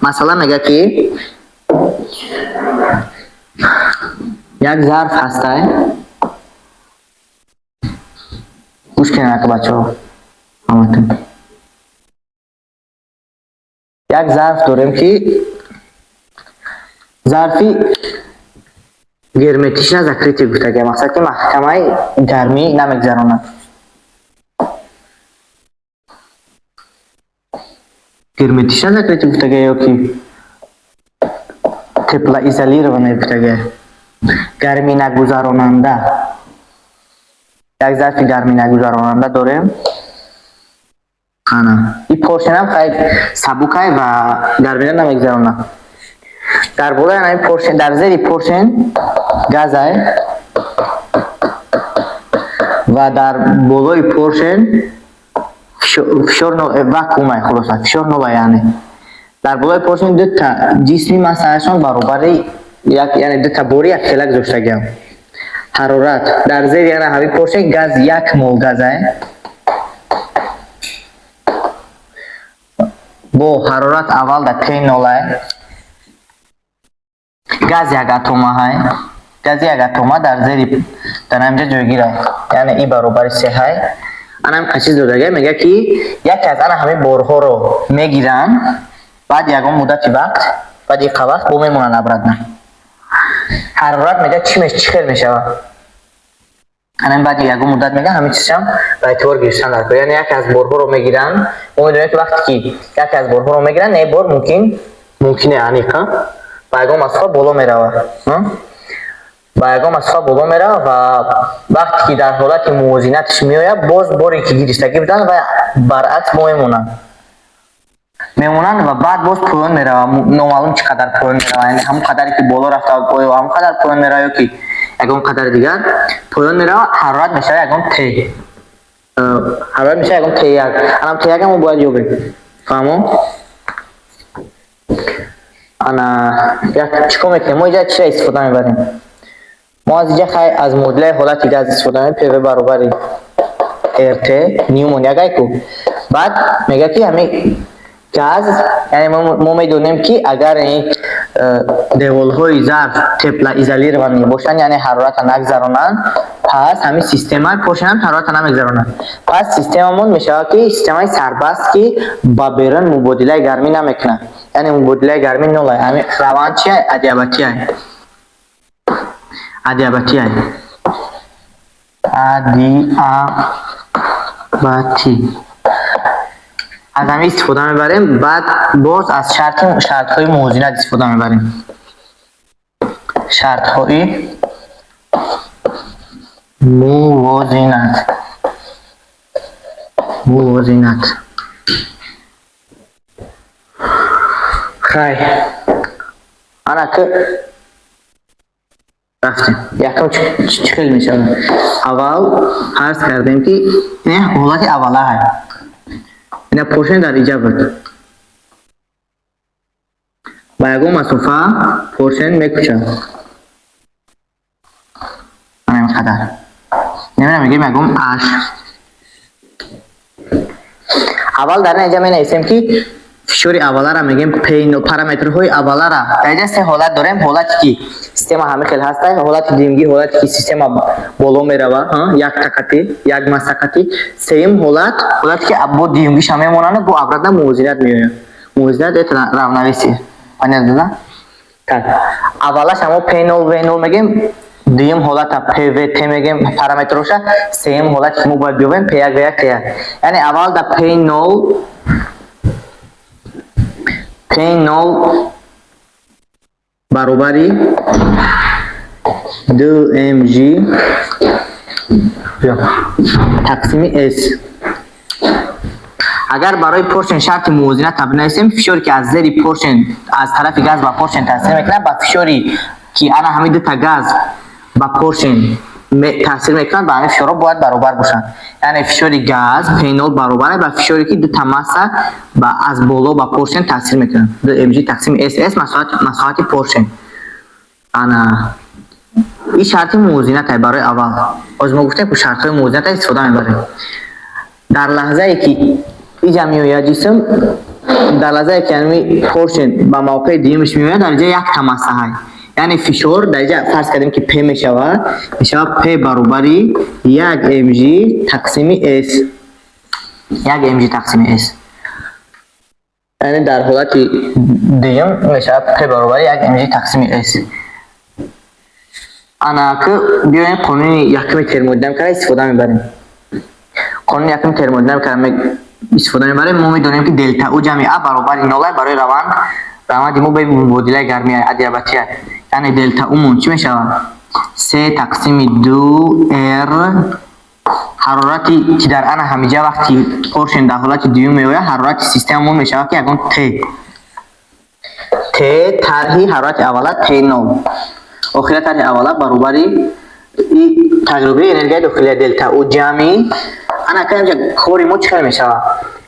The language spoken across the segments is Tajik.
Масъала мега, ки як зарф ҳастай. Гӯш кунед, ака, бачаҳо, ҳаматон. Як зарф дорем, ки зарфи герметично закрытый гуфтага, мақсад ки маҳкамаи, гармӣ намегзаронад. Герметично закрытый гуфтага ё ки теплоизолированный гуфтага, гармӣ нагузаронанда. Як зарфи гармӣ нагузаронанда дорем. Ана и поршенам хай сабукай ва гармиро намегузаронад. Дар болои ана поршен, дар зери поршен газай ва дар болои поршен фишор, вакуумай. Хулоса, фишор нола, яъне дар болои поршен дута ҷисми массаашон баробари як, яъне дута бори якхела гузоштагиам. Ҳарорат дар зери ана ҳамин поршен газ, 1 мол газай бо ҳарорат аввал дар Т нолай. Газ як атомаҳай, гази як атома дар зери, дар ҳаминҷа ҷойгирай, яъне и баробари се ҳай. Ана ҳамин чиз додага. Мега, ки яке аз ана ҳамин борҳоро мегиранд, баъд ягон муддати вақт, баъди иқа вақт бо мемонанд обратно. Ҳарорат, мега, чӣ хел мешавад? Ана баъди ягон муддат, мега, ҳамин чизшам ба эътибор гирифтан дар кор. Яъне яке аз борҳоро мегиранд. Мо медонем, ки вақте ки яке аз борҳоро мегиранд, не, бор мумкине аниқа ба ягон масофа боло меравад, ба ягон масофа боло меравад ва вақте ки дар ҳолати мувозинаташ меояд, боз боре ки гирифтагӣ буданд ва баръакс бо мемонанд ва баъд боз поён меравад. Номаълум чӣ қадар поён меравад, яъне ҳамон қадаре ки боло рафта, оё ҳамон қадар поён меравад ё ки ягон қадари дигар поён меравад. Ҳарорат мешавад ягон т, ҳарорат мешавад ягон Т1. Анам Т1 мо бояд ёбем. Фаҳмо? Ана як чӣ кор мекунем? Мо инҷа чиро истифода мебарем? Мо аз инҷа хай аз муодилаи ҳолати газ истифода мебарем: ПВ баробари РТ, нюмон ягай ку. Баъд мега, ки ҳамин газ, яъне мо медонем, ки агар ин деволҳои зарф теплоизолированный бошанд, яъне ҳарората нагзаронанд, пас ҳамин системаи поршенам ҳарората намегзаронанд. Пас системамон мешавад ки системаи сарбаст, ки ба берун мубодилаи гармӣ намекунад, яъне мубодилаи гармӣ нолай. Ҳамин раванд чи? Адиабатия, адиабатия, адиабатӣ. Аз ҳамин истифода мебарем. Баъд боз аз шартҳои мувозинат истифода мебарем, шартҳои мувозинат. Хай, ана ки рафтем. Якум чӣ хел мешавад? Аввал фарз кардем, ки ин ҳолати аввала ҳай. Ина поршен дар иҷа буд. Ба ягон масофа поршен мекучад, ана ин қадар. Немина мегӯем ягон аш. Аввал дар ин иҷа менависем, ки фишори аввалара мегӯем П. Параметрҳои аввалара дар иҷа се ҳолат дорем: ҳолате ки система ҳамин хел ҳаста, ҳолати дуюмгӣ, ҳолате ки система боло мерава як тақати, як масақати, сеюм ҳолат, ҳолате ки бо дуюмгиша мемонанд, бо обратно мувозинат меояд. Мувозинат — это равновесие, понятно, да? Так, аввалаш ҳамо П0 В0 мегӯем, дуюм ҳолата ПВТ мегӯем параметроша, сеюм ҳолате ки мо бояд биёбем П1 В1 Т1. Яъне аввал да П0, П0 баробари 2 МЖ тақсими С. Агар барои поршен шарти мувозинат бинависем, фишоре ки аз зери поршен аз тарафи газ ба поршен таъсир мекунад, ба фишори ки ана ҳамин дута газ ба поршен таъсир мекунад, ба ҳамин фишорҳо бояд баробар бошанд. Яъне фишори газ П0 баробар ба фишоре ки дута масса ба аз боло ба поршен таъсир мекунад, 2 МЖ тақсими С. С масоҳати поршен. Ана ин шарти мувозинат барои аввал. Ҳозир мо гуфтем, ки шартҳои мувозинат истифода мебарем. Дар лаҳзае ки иҷа меояд ҷисм. Дар лаҳзае ки ҳамин поршень ба мавқеи дуюмаш меояд, дар инҷа якта масса ҳай. Яъне фишор дар инҷа фарз кардем, ки P мешавад, мешавад P баробари 1 mg тақсими S. 1 mg тақсими S. Яъне дар ҳолати дуюм мешавад P баробари 1 mg тақсими S. Ана ки биёем, қонуни якуми термодинамикаро истифода мебарем. Қонуни якуми термодинамикаро истифода мебарем. Мо медонем, ки делта U ҷамъи А баробари нолай барои раванд. Раванди мо бе мубодилаи гармӣ, адиабатия. Яъне делта U-мон чӣ мешавад? Се тақсими ду R, ҳарорати ки дар ана ҳамиҷа вақти поршень дар ҳолати дуюм меояд, ҳарорати системамон мешавад, ки ягон Т тарҳи ҳарорати аввала Т нол охира тарҳи аввала баробари и тағйирёбии энергияи дохилия делта У ҷамъи. Ана акнун инҷа кори мо чӣ хел мешавад?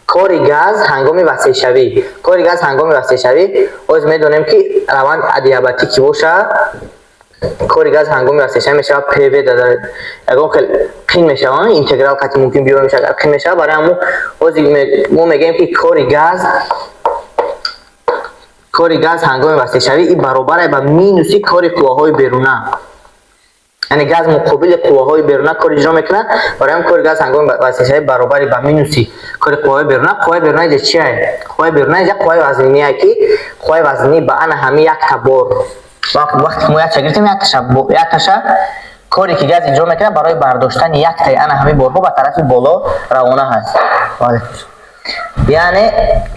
Кори газ ҳангоми васеъшавӣ, кори газ ҳангоми васеъшавӣ. Боз медонем, ки раванд адиабатӣ ки бошад, кори газ ҳангоми васеъшавӣ мешавад ПВ. Ягон хел қин мешавад, интеграл қати мумкин биёр мешавад, агар қин мешавад. Барои ҳамун ҳозир мо мегӯем, ки кори газ ҳангоми васеъшавӣ и баробар ба минуси кори қувваҳои беруна. Яъне газ муқобили қувваҳои беруна кор иҷро мекунад. Барои ҳамин кори газ ҳангоми васеъшавӣ баробари ба минуси кори қувваҳои беруна. Қувваи беруна инҷа чие? Қувваи беруна инҷа қувваи вазниние, ки қувваи вазнинӣ ба ана ҳамин якта бор, вақте ки мо якша гирифтем, якташа коре ки газ иҷро мекунад барои бардоштани яктаи ана ҳамин борҳо ба тарафи боло равона ҳаст. Яъне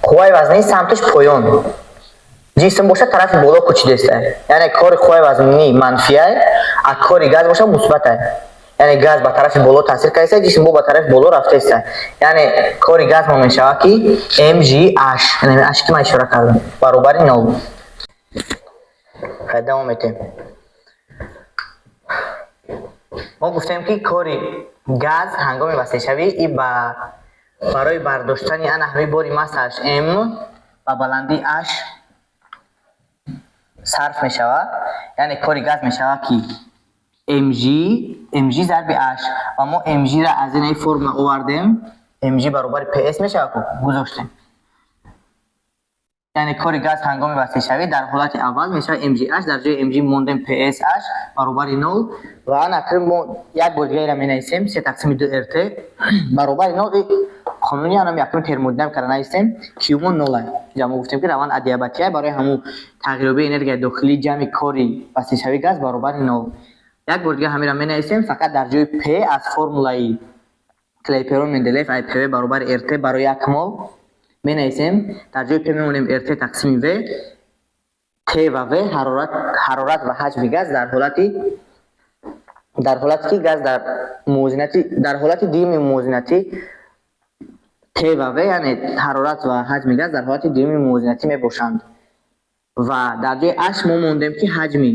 қувваи вазнинӣ самташ поён, ҷисм бошад, тарафи боло кӯчидааст. Яъне кори қувваи вазнинӣ манфиай, а кори газ бошад, мусбатай. Яъне газ ба тарафи боло таъсир кардааст, ҷисм бо ба тарафи боло рафтааст. Яъне кори газ мо мешавад, ки mgh, яъне h ки ман ишора кардам, баробари нол. Хай, давом метем. Мо гуфтем, ки кори газ ҳангоми васеъшавӣ и ба барои бардоштани ана ҳамин бори массааш m ба баландии h сарф мешавад. Яъне кори газ мешавад, ки mg зарби h, ва мо mg ра аз ин формула овардем. Mg баробари ps мешавад, гузоштем. Яъне кори газ ҳангоми васеъшавӣ дар ҳолати аввал мешавад mgh, дар ҷои mg мондем psh баробари нол. Ва ана акнун мо як бор дигареро менависем: се тақсими ду rt баробари нол. Қонуни анам якуми термодинамикаро нависем, q-мо нол. Инҷа мо гуфтем, ки раванд адиабатия, барои ҳамун тағйирёбии энергияи дохилӣ ҷамъи кори васеъшавии газ баробари нол. Як бор дига ҳаминро менависем, фақат дар ҷои p аз формулаи Клайперон Менделеев ай pv баробари rt барои як мол менависем. Дар ҷои p мемонем rt тақсими v. T ва v ҳарорат ва ҳаҷми газ дар ҳолате ки газ дар мувозинати, дар ҳолати дуюми мувозинатӣ. T ва V, яъне ҳарорат ва ҳаҷми газ дар ҳолати дуюми мувозинатӣ мебошанд. Ва дар ҷои H мо мондем, ки ҳаҷми,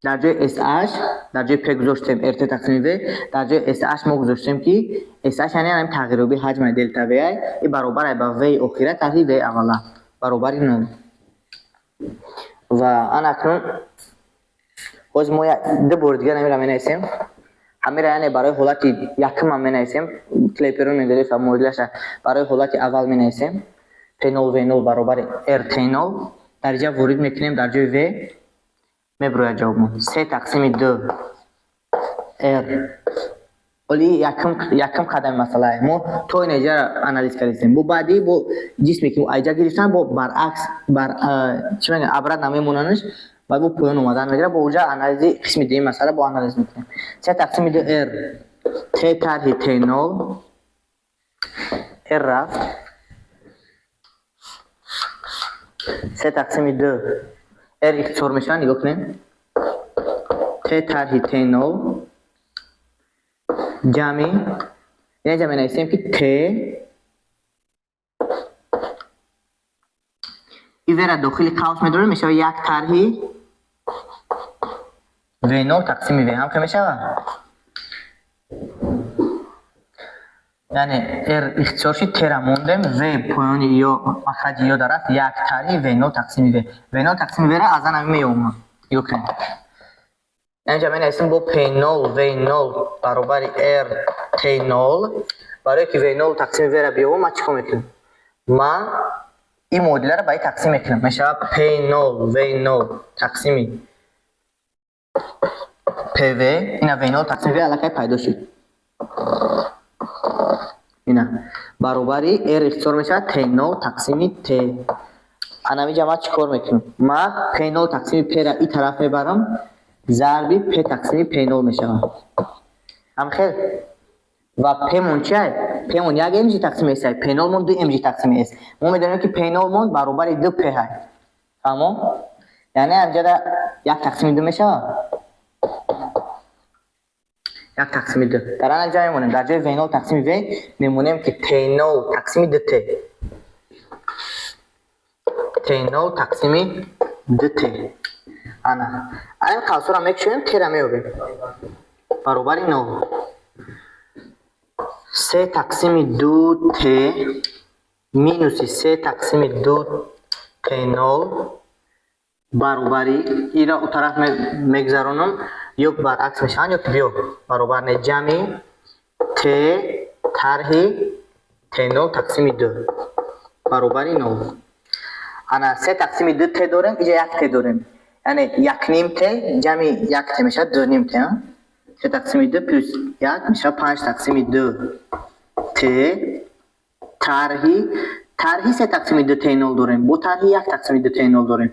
дар ҷои SH, дар ҷои P гузоштем RT тақсими V, дар ҷои SH мо гузоштем, ки SH яъне ҳамин тағйирёбии ҳаҷми делта V и баробар ба V охира тарҳи V аввала баробари нол. Ва ана акнун боз мо ду бори дигар ҳаминро менависем. Ҳаминро, яъне барои ҳолати якумам менависем, Клайперон Менделеев ва муодилаша барои ҳолати аввал менависем: P0 V0 баробари RT0. Дар инҷа ворид мекунем, дар ҷои V мебирояд ҷавобмон се тақсими ду R. Оли якум қадами масъалае мо то ин инҷа анализ кардем. Бо баъдӣ, бо ҷисме ки айҷа гирифтан, бо баръакс, бар чӣ мегӯянд, обратно мемонанаш ва бо поён омадан мегирад. Бо уҷа анализи қисми дуюми масъала бо анализ мекунем. Се тақсими ду R T тарҳи T нол, R рафт, се тақсими ду R ихтисор мешавад. Нигоҳ кунем: T тарҳи T нол ҷамъи, инҷа менависем, ки T и V-ра дохили қавс медорем, мешавад як тарҳи V0 тақсими V ҳам ки мешавад. Яъне R ихтисор шид, T-ра мондем, V поёни ё махраҷи ё дар рафт, як тарҳи V0 тақсими V. V0 тақсими V-ра аз ан ҳамин меомад. Нигоҳ кунед. Инҷа менависем бо P0 V0 баробари R T0. Барое ки V0 тақсими V-ра биёбам, ман чӣ кор мекунам? Ман ин муодиларо ба ин тақсим мекунам. Мешавад P0 V0 тақсими PV. Ина V0 тақсими V аллакай пайдо шуд. Ина баробари R ихтисор мешавад T0 тақсими T. Анамиҷа ман чӣ кор мекунам? Ман P0 тақсими P-ра ин тараф мебарам, зарби P тақсими P0 мешавад. Ҳамхел ва P-мон чиай? P-мон 1 mg тақсими S ай, P0-мон 2 mg тақсими S. Мо медонем, ки P0-мон баробари 2 P ай. Фаҳмо? Яъне анҷада 1 тақсими 2 мешавад. 1 тақсими 2. Дар ана ҷа мемонем. Дар ҷои V0 тақсими V мемонем, ки T0 тақсими 2T. T0 тақсими 2T. Ана. Айн қавсро мекушоем, T-ра меёбем. Баробари 0. 3 тақсими 2 T минуси 3 тақсими 2 T0 баробари ира у тараф мегзаронам, ё баръакс мешаванд, ё ки биё баробар не, ҷамъи T тарҳи T0 тақсими 2 баробари 0. Ана 3 тақсими 2 T дорем, иҷа 1 T дорем. Яъне 1,5 T ҷамъи 1 T мешавад 2,5 T. 3 тақсими 2 плюс 1 мешавад 5 тақсими 2 T тарҳи 3 тақсими 2 T0 дорем, бо тарҳи 1 тақсими 2 T0 дорем.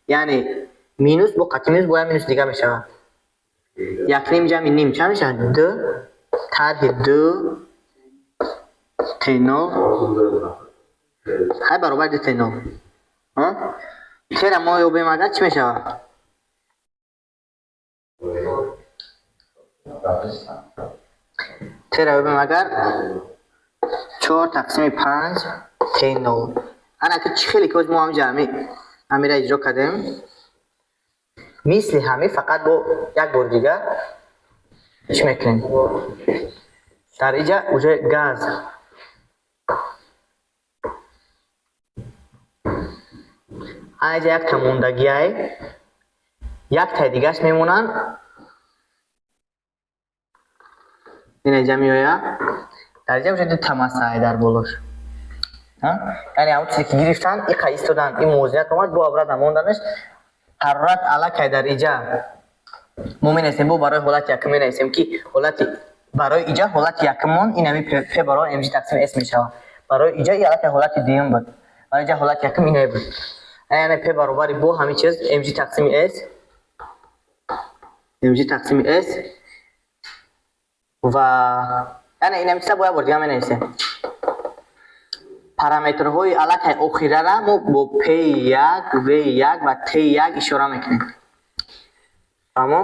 Яъне минус бо қатъи минус бо як минус дига мешавад. 1,5 ҷамъи ним чанд мешавад? 2 тарҳи 2 T0 хай баробари 2 T0. T-ра мо ёбем агар, чӣ мешавад? T-ра ёбем агар, 4 тақсими 5 T0. Ана ки чӣ хеле ки мо ҳамҷа ҳамира иҷро кардем, мисли ҳамин, фақат бо як бор дига чӣ мекунем? Дар иҷа уже газ аҷа якта мондагиай, яктаи дигаш мемонанд. Ина иҷа меояд. Дар иҷа уже дута масса дар болош. Яъне ҳамон чизе ки гирифтанд, иқа истоданд, ин мувозинат омад, бо обратно монданаш. Ҳарорат аллакай дар иҷа мо менависем, бо барои ҳолати якум менависем, ки ҳолати барои иҷа ҳолати якуммон ин ҳами P баробар mg тақсими S мешавад. Барои иҷа и аллакай ҳолати дуюм буд. Барои иҷа ҳолати якум ине буд. Яъне P баробари бо ҳамин чиз mg тақсими S, mg тақсими S ва яъне ин ҳамин чиза бо як бор дига менависем. Параметрҳои аллакай охирара мо бо P1, V1 ва T1 ишора мекунем. Фаҳмо?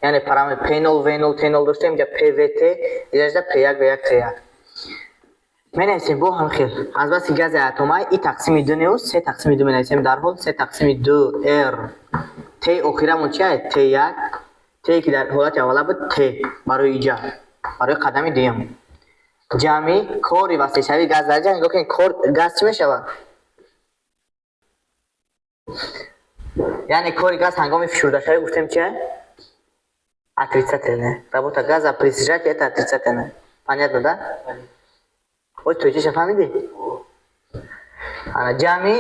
Яъне параметр P0, V0, T0 доштем, инҷа P, V, T, инҷа P1, V1, T1. Менависем бо ҳамин хел. Аз баси гази атомай и тақсими 2 неус, 3 тақсими 2 менависем дарҳол, 3 тақсими 2 R. T охирамон чи ай? T1. T ки дар ҳолати аввала буд, T барои иҷа, барои қадами дуюм. Ҷамъи кори васеъшавии газ дар иҷа, нигоҳ кунед, кор газ чӣ мешавад? Яъне кори газ ҳангоми фишурдашавӣ гуфтем чи? Отрицательная. Работа газа при сжатии это отрицательная. Понятно, да? Ой, то чиша фаҳмидӣ? Ана ҷамъи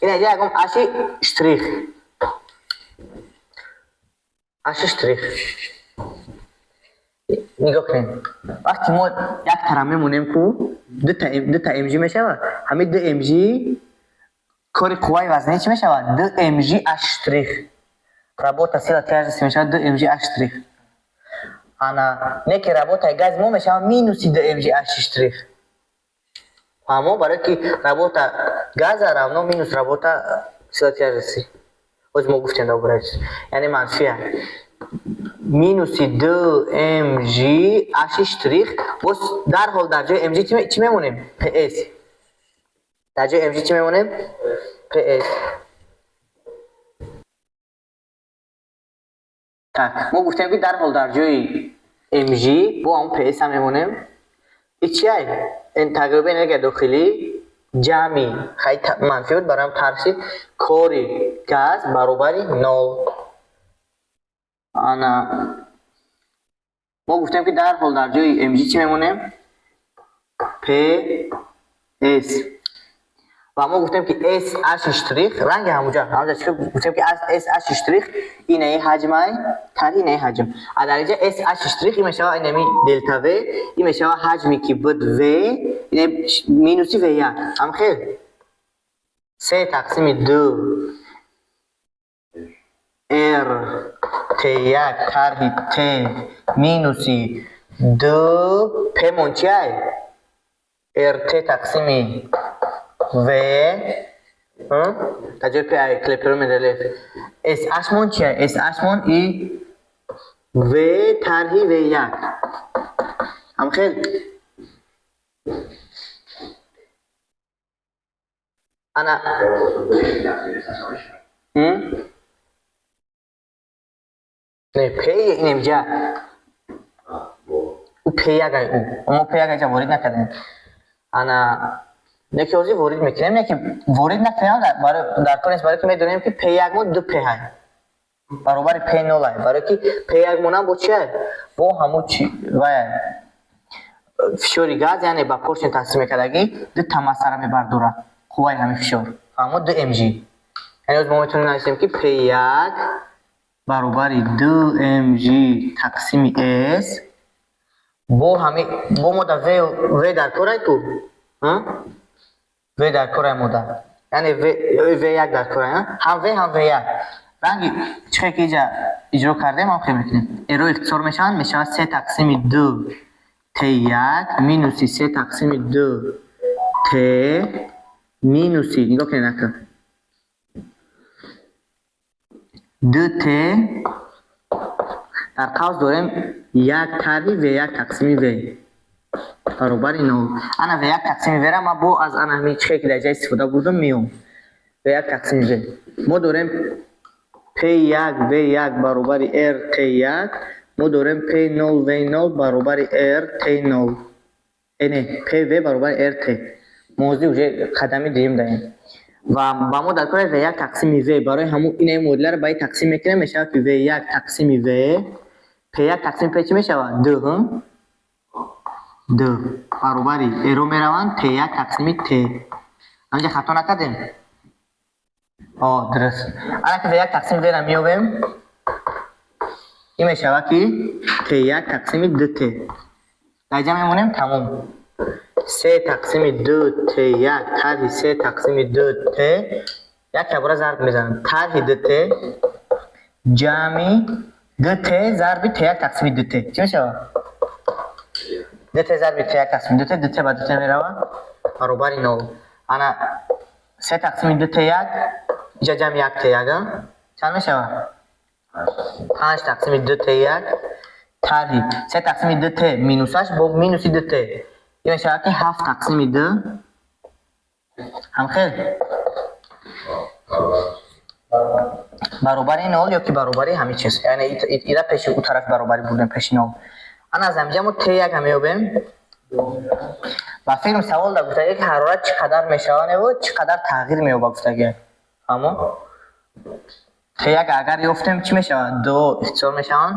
ина иҷа ягон аши штрих. Аши штрих. Нигоҳ кунед. Вақте мо як тараф мемонем ку, дута mg мешавад. Ҳамин 2 mg кори қувваи вазнӣ чӣ мешавад? 2 mg h штрих. Работа сила тяжести мешавад 2 mg h штрих. Ана не ки работаи газ мо мешавад минуси 2 mg h штрих. Фаҳмо? Барои ки работа газа равно минус работа сила тяжести. Ҳоз мо гуфтем дар бораи чиз. Яъне манфия. Минуси 2 mg h штрих, боз дарҳол дар ҷои mg чӣ мемонем? PS. Дар ҷои mg чӣ мемонем? PS. Так, мо гуфтем, ки дарҳол дар ҷои mg бо ҳамон PS ҳам мемонем. И чи ай? Тағйирёбии энергияи дохилӣ ҷамъи хай манфӣ буд, барои ҳам таршид, кори газ баробари нол. Ана мо гуфтем, ки дарҳол дар ҷои mg чӣ мемонем? PS. Ва мо гуфтем, ки S H штрих ранги ҳамуҷа чӣ гуфтем, ки S H штрих инаи ҳаҷмай тарҳи инаи ҳаҷм. А дар инҷа S H штрих ин мешава инами делта В, ин мешава ҳаҷме, ки буд В, ина минуси В1. Ҳам хел? Се тақсими ду R Т1 тарҳи Т минуси ду П мон чиай? РТ тақсими В дар ҷои П ай Клапейрон Менделеев. SH мон чиай? SH мон и В тарҳи В1. Ҳам хел? Ана не, П инемҷа ӯ П1 ай, ӯ мо П1 айҷа ворид накардем. Ана неки ҳозир ворид мекунем, неки ворид накунем дар кор нест, барое ки медонем, ки П1 мо ду П ай баробари П0 ай, барое ки П1 монам бо чи ай? Бо ҳамун чи вай фишори газ, яъне ба поршень таъсир мекардагӣ, ду та массара мебардорад қувваи ҳамин фишор. Фаҳмо? Ду мж. Яъне ҳозир мо метавонем нависем, ки П1 баробари ду мж тақсими с бо ҳами бо мода в дар корай ку в дар корай мода, яъне в1 дар корай, ҳам в, ҳам в1. Ранги чихе ки иҷа иҷро кардем, ҳам хел мекунем. Эро ихтисор мешаванд, мешавад се тақсими ду т1 минуси се тақсими ду т минуси, нигоҳ кунед, ака, ду т дар қавс дорем як тарҳи в1 тақсими в баробари нол. Ана в1 тақсими в-ра ман бо аз ана ҳамин чихе ки дар ҷа истифода бурдам меом. В1 тақсими в мо дорем п1 в1 баробари р т1, мо дорем п0 в0 баробари р т0, не, пв баробари рт. Мо ҳозир уже қадами дуюм даем ва ба мо дар кори в1 тақсими в. Барои ҳамун инаи муодиларо ба ин тақсим мекунем, мешавад ки в1 тақсими в, п1 тақсими п чӣ мешавад? Ду, ду баробари эро мераванд т1 тақсими т. Ҳаминҷа хато накардем? О, дуруст. Ана ки в1 тақсими в-ра меёбем, ин мешавад ки т1 тақсими ду т. Дар ҷа мемонем, тамом. Се тақсими ду т1 тарҳи се тақсими ду т як ябора зарб мезанам, тарҳи ду т ҷамъи ду т зарби т1 тақсими ду т чӣ мешавад? Ду т зарби т1 тақсими ду т, ду т ба ду т меравад, баробари нол. Ана се тақсими ду т1 иҷа ҷамъи як т1 чанд мешавад? Панҷ тақсими ду т1 тарҳи се тақсими ду т минусаш бо минуси ду т, ин мешавад ки ҳафт тақсими ду. Ҳамхел? Баробари нол ё ки баробари ҳамин чиз, яъне ира пеши ӯ тарафи баробарӣ бурдем, пеши нол. Ана аз ҳаминҷа мо т1 меёбем. Ба фикрам, савол да гуфтагӣ, ки ҳарорат чӣ қадар мешавад, неву чӣ қадар тағйир меёбад гуфтагӣ. Фаҳмо? Т1 агар ёфтем, чӣ мешавад? Ду ихтисор мешаванд,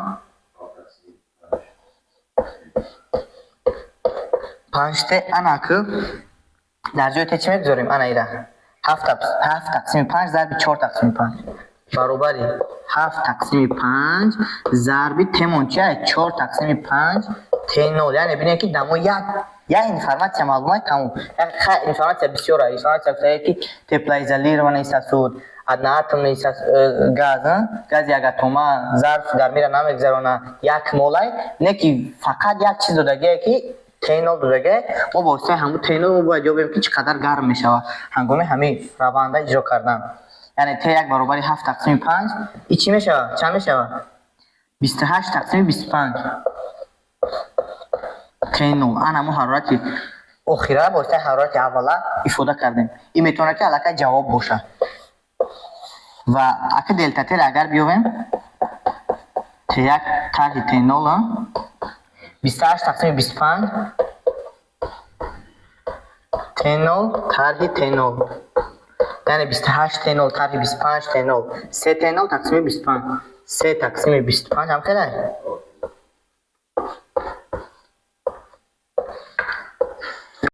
панҷ т. Ана ку дар ҷои т чӣ мегузорем? Ана ира ҳафт тақсими панҷ зарби чор тақсими панҷ баробари ҳафт тақсими панҷ зарби темон чи ай? Чор тақсими панҷ т нол. Яъне бинед, ки дамо як информатсия маълумай, тамом. Информатсия бисёра. Информатсия гуфтае, ки теплоизолированный сосуд, одноатомный газ, гази якатома, зарф гармира намегузарона, як молай, не ки фақат як чиз додагие, ки т0 додагие. Мо ба воситаи ҳамун т0 мо бояд ёбем, ки чӣ қадар гарм мешавад ҳангоми ҳамин раванда иҷро кардан. Яъне т1 баробари ҳафт тақсими панҷ и чӣ мешавад? Чанд мешавад? 28 тақсими 25 т0. Ана мо ҳарорати охира ба воситаи ҳарорати аввала ифода кардем. Ин метавонад, ки аллакай ҷавоб бошад. Ва ака делта т-ро агар биёбем, т1 тарҳи т0, 28 тақсими 25 т0 тарҳи т0, яъне 28 т0 тарҳи 25 т0, се т0 тақсими 25, се тақсими 25. Ҳам хелай?